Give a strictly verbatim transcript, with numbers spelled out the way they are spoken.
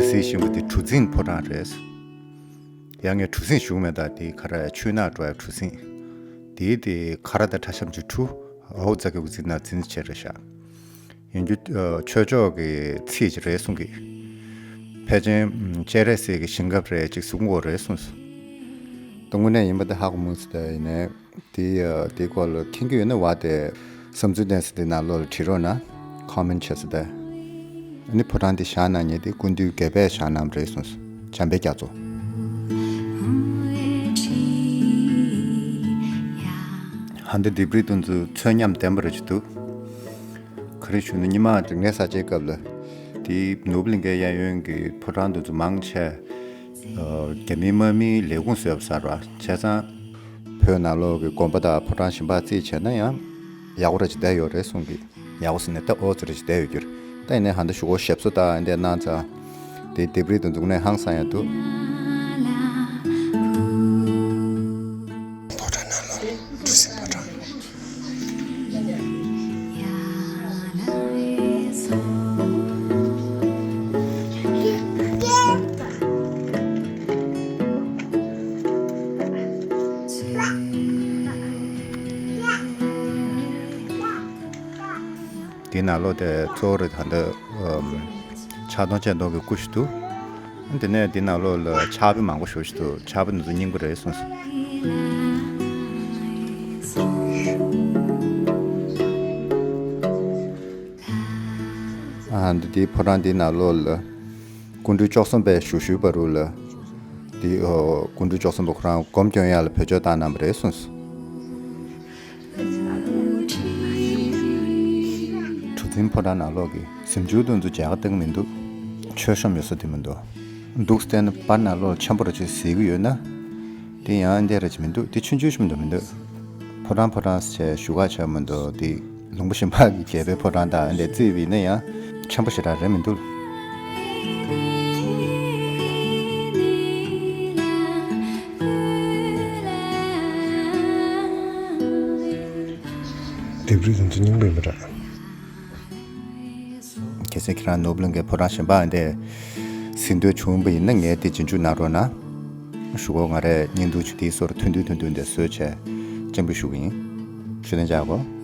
རྩིས་ཤིང་པ་དེ་གྲུ་འཛིན་ཕོ་བྲང་རེད། ཡང་ངས་གྲུ་གཟིངས་ཞུ་མེད་ད། དེ་ག་ར་ཆུ་ནག་འགྲོ་ཡ་གྲུ་གཟིངས། དེའི་དེ་ཁ་ར་དང་ཁྲ་ཤམ་གྱི་གྲུ། ཨའོ་ཙ་གི་འུ་ཚི་ན་འཛིན་ཆེ་རེད་ཤག་ཡིན་རྒྱུ་ཆོས་ཕྱོགས་ཀྱི་ཚིག་ཅིག་རེད་གསུང་གི། ཕལ་ཆེར་སྤྱན་རས་གཟིགས་ཀྱི་ཞིང་ཁམས་རེད་ཅིག་གསུང་གི་རེད་གསུངས་སོང་། ད་དངོས་གནས་ཡིན་པ་དེ་ཧ་གོ་མི་སྲིད་ད། ཡིན་ནའི་དེ་དེ་སྐོར་ལ་མཁྱེན་གྱི་ཡོད་ན་བ་དེ་བསམ་ཚུལ་བསྟན་ས་དེ་ནང་ལོགས་ལ་བྲིས་རོགས་གནང་། ཁོ་མེན་ཊི་བྱས་ས་དེ། ཨ་ནི་ཕོ་བྲང་དེ་བཞེངས་གནང་མཁན་དེ་སྐུ་མདུན་དགེ་འཕེལ་བཞེངས་གནང་བ་རེད་གསུངས་སོང་། འཇམ་དཔལ་རྒྱ་མཚོ། ཧ་འདི་ལྡེབས་རིས་དེ་ཚོ་ཚོན་ཉམས་ལྡན་པ་རེད་ཅིག་འདུག་ག་རེ་ཞུ་ན་ཉི་མ་རིག་གནས་གསར་བརྗེའི་སྐབས་ལ་དེའི་ནོར་བུ་གླིང་གའི་གཡས་གཡོན་གྱི་ཕོ་བྲང་དེ་ཚོ་མང་ཆེ་རྒྱ་མིའི་དམག་མིའི་ལས་ཁུངས་བཟོས་པ་ཟེར་བ་བྱས་ཙང་། བོད་ནང་ལོགས་ཀྱི་དགོན་པ་དང་ཕོ་བྲང་གཞན་པ་རྩིས་བྱས་ན་ཡང་ཡག་པོ་རེ་ཅིག་བསྡད་ཡོད་རེད་གསུང་གི། ཡག་པོ་ཟེར་ནས་ད་ཨོ་ཙི་རེ་ཅིག་བསྡད་ཡོད་རྒྱུ་རེད། ད་ཡིན་ནའི་ཧ་འདི་ཞུ་གོ་ཞེབ་བཟོ་དང་འདི་གནང་ཚར། དེ་ལྡེབས་རིས་དེ་འདུག་ནས་ཧང་སང་ཡ་འདུག་ཕོ་བྲང་ནང་ལོགས་གྲུ་གཟིངས་ཕོ་བྲང་། དེའི་ནང་ལོགས་དེ་གཙོ་བོ་རེད་ད་ལྟ་ཕྱག་སྟོང་སྤྱན་སྟོང་གི་སྐུ་ཞིག་འདུག་དེ་ནས་དེ་ནང་ལོགས་ལ་ཕྱག་དཔེ་མང་པོ་ཞེ་པོ་ཞིག་འདུག་ཕྱག་དཔེ་འདི་ཚོ་རྙིང་པ་རེད་གསུངས་སོང་། ཨ་འདི་དེའི་ཕོ་བྲང་འདི་ནང་ལོགས་ལ་སྐུ་ཕྲེང་བཅུ་གསུམ་པའི་ཞུ་ཞུའི་བར་དུ་ལ་འདི་སྐུ་ཕྲེང་བཅུ་གསུམ་པ་ཁོ་རང་སྒོམ་སྐྱོན་ཡག་ལ་བེད་སྤྱོད་བཏང་གནང་བ་རེད་གསུངས་སོང་། གྲུ་འཛིན་ཕོ་བྲང་ནང་ལོགས་ཀྱི་གཟིམ་ཆུང་དེ་ཚོ་མཇལ་ཁ་བཏང་མི་འདུག་མཆོད་གཤོམ་ཡོད་ས་དེ་མི་འདུག་འདུག་བལྟས་ན་པར་ནང་ལོགས་ཆེན་པོ་རེ་ཅིག་གཟིགས་ཀྱི་ཡོད་ན། དེ་ཡང་འདི་རེ་ཅིག་མི་འདུག་དེ་ཆུང་ཆུང་ཞིག་མི་འདུག་མི་འདུག་ཕོ་བྲང་ཕོ་བྲང་ཟེར་བྱས་ཞུ་ག་བྱས་མི་འདུག་དེ་ལུང་པ་གཞན་པ་གི་རྒྱལ་པོའི་ཕོ་བྲང་དང་འདི་རྩིས་པ་ཡིན་ན་ཡང་ཆེན་པོ་ཞེ་དྲག་རེད་མི་འདུག་ལྡེབས་རིས་དེ་ཚོ་རྙིང་པ་ཡིན་པ་འདྲ། གལ་སྲིད་ཁྱེད་རང་ནོར་བུ་གླིང་གའི་ཕོ་བྲང་གཞན་པ་འདི་གཟིགས་འདོད་བྱུང་བ་ཡིན་ན་ངས་འདི་རྗེས་འཇུག་གནང་རོགས་གནང་། ཞུ་གོ་ང་རས་བརྙན་ཐུང་ཆུ་དེའི་སོར་ཐུང་ཐུང་ཐུང་ཐུང་འདི་བཟོས་བྱས་སྤྱན་འབུལ་ཞུ་གི་ཡིན། ཞུ་དོན་བྱ་གོ།